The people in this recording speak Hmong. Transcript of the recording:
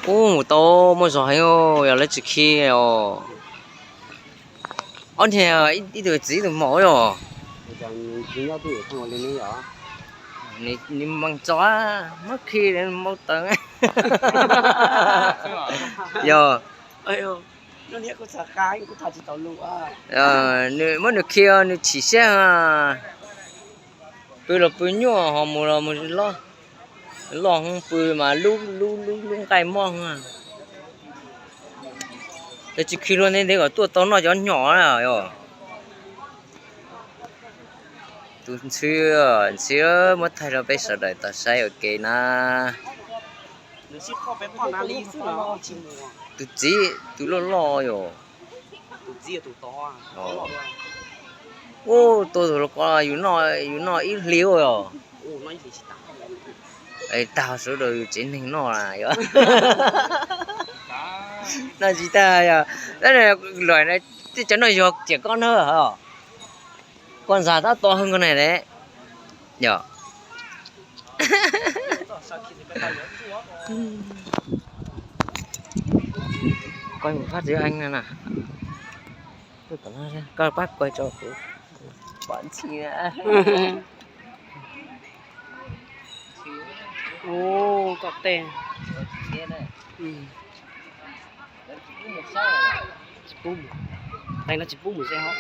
Ub, mus tau muaj zog heev, yog lawv tsis khi os. Ob niag, ib tug txiv ib tug muam yog. Nws mees txo, muab khi nws mau tawv. Yog, muab nws khi nws chim siab. Pw los pw nyuaj, ho mus los mus loj, loj hwv, pw mas lub lub lub nqaij mog. Ces tsis khi luag ntev ntev kom tuaj tau noj cov nyom na yog. Tus ntxhw, ntxhw muab thaij rau peb sawv daws tau saib ua ke na. Tus txiv tus loj loj yog. Ub, tua tus los ko yus noj ib hlis yog. Tag sawv daws yus tsev neeg noj yog. Noj tsis tag yog. Lawm, tej cov no yog tiam koj na. Koj ntxag tab tom hwj koj ne. Yog. Koj mus fab txiv eeb na. Koj pab kuaj tso kuv pom ntxhi na. Ub, koj tej. Tsis pub mus, no tsis pub mus ze ho.